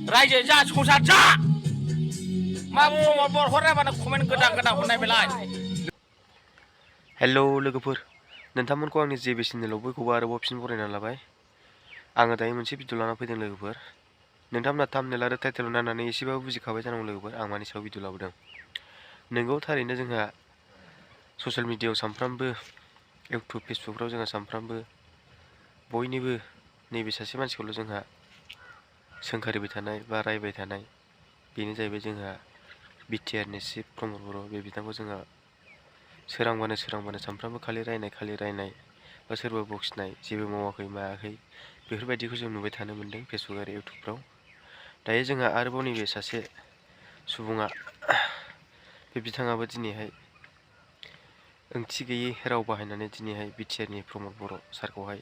रायजो जा संसार जा मा प्रमद बर हराबानो कमेन्ट गोदान गोदान हरनाय बेलाय हेलौ लोगोफोर नोंथांमोनखौ आंनि जे चेनेलाव बयखौबो आरोबाव फिन बरायना लाबाय आङो दायो मोनसे भिडिअ लाना फैदों लोगोफोर नोंथांमोना थाम्बनेल आरो टाइटेल नायनानै एसेबाबो बुजिखाबाय जानांगौ लोगोफोर आं मानि सायाव भिडिअ लाबोदों नोंगौ थारैनो जोंहा ससियेल मिडियायाव सानफ्रामबो इउटुब फेसबुकफ्राव जोंहा सानफ्रामबो बयनिबो नैबे सासे मानसिखौल' जोंहा सोंखारिबाय थानाय बा रायबाय थानाय बेनो जाहैबाय जोंहा बिटिआरनि चिफ प्रमद बर' बे बिथांखौ जोंहा सोरांबानो सानफ्रामबो खालि रायनाय बा सोरबा बखिनाय जेबो मावाखै मायाखै बेफोरबायदिखौ जों नुबाय थानो मोन्दों फेसबुक आरो इउटुबफ्राव दायो जोंहा आरोबाव नैबे सासे सुबुङा बे बिथाङाबो दिनैहाय ओंथि गैयै राव बाहायनानै दिनैहाय बिटिआरनि प्रमद बर' सारखौहाय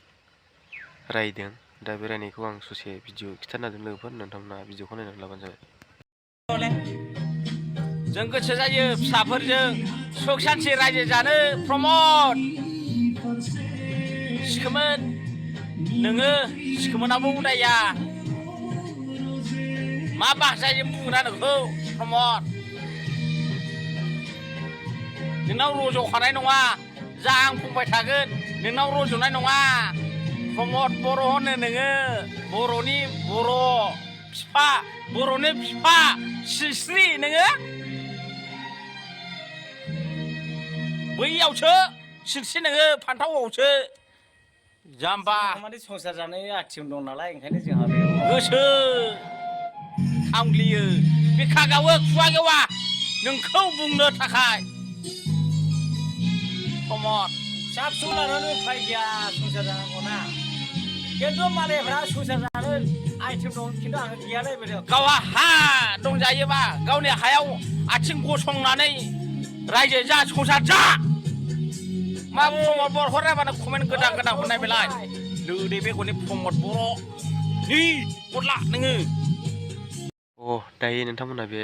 रायदों दा बे रायनायखौ आं ससे भिडिअ खिथानो नागिरदों लोगोफोर नोंथांमोना भिडिअखौ नायनानै लाबानो जाबाय जों गोसो जायो फिसाफोरजों सुख सान्थि रायजो जानो प्रमद सिखोमोन नोङो सिखोमोनाबो उदाया मा भाषाजों बुंना नोंखौ प्रमद नोंनाव रज'खानाय नङा जा आं बुंबाय थागोन नोंनाव रज'नाय नङा प्रमद बर' होनो नोङो बर'नि बर' बिफा बर'नि बिफा सिस्रि नोङो बैयावसो सिरसि नोङो फान्थावआवसो जाम्बा माने संसार जानो आथिं दं नालाय ओंखायनो जोंहा बेयाव गोसो खामग्लियो बिखा गावो खुगा गेवा नोंखौ बुंनो थाखाय प्रमद फिसा फिसौ लानानै उफाय गैया संसार जानांगौना खिन्थु मालायफ्रा संसार जानो आइटेम दं खिन्थु आं गैयालै बेयाव गावहा हा दंजायोबा गावनि हायाव आथिं गसंनानै रायजो जा संसार जा मा प्रमद बर हराबानो कमेन्ट गोदान गोदान हरनाय बेलाय लोदे बेगरनि प्रमद बर' नि गदला नोङो दायो नोंथांमोना बे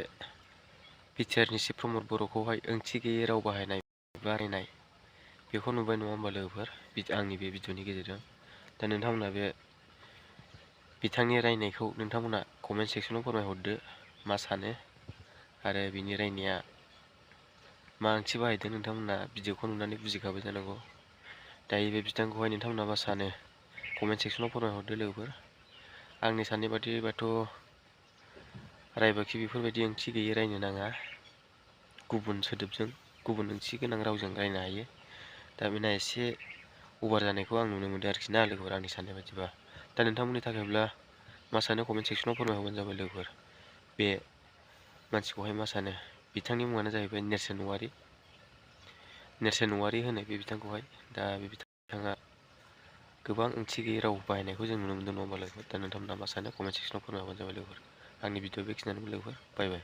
बिटिआरनि चिफ प्रमद बर'खौहाय ओंथि गैयै राव बाहायनाय बा रायनाय बेखौ नुबाय नङा होमबा लोगोफोर आंनि बे भिडिअनि गेजेरजों दा नोंथांमोना बे बिथांनि रायनायखौ नोंथांमोना कमेन्ट सेक्सनाव फोरमायहरदो मा सानो आरो बिनि रायनाया मा ओंथि बाहायदों नोंथांमोना भिडिअखौ नुनानै बुजिखाबाय जानांगौ दायो बे बिथांखौहाय नोंथांमोना मा सानो कमेन्ट सेक्सनाव फोरमायहरदो लोगोफोर आंनि साननाय बादिबाथ' रायबाखि बेफोरबायदि ओंथि गैयै रायनो नाङा गुबुन सोदोबजों गुबुन ओंथि गोनां रावजों रायनो हायो दा बेना एसे अभार जानायखौ आं नुनो मोनदों आरोखि ना लोगोफोर आंनि साननाय बादिबा दा नोंथांमोननि थाखायब्ला मा सानो कमेन्ट सेक्सनाव फोरमायहरबानो जाबाय लोगोफोर बे मानसिखौहाय मा सानो बिथांनि मुङानो जाहैबाय नेरसोन औवारि होनो बे बिथांखौहाय दा बे बिथाङा गोबां ओंथि गैयै राव बाहायनायखौ जों नुनो मोनदों नङा होमबा लोगोफोर दा नोंथांमोना मा सानो कमेन्ट सेक्सनाव फोरमायहरबानो जाबाय लोगोफोर आंनि भिडिअ बेखिनियानो लोगोफोर बाय बाय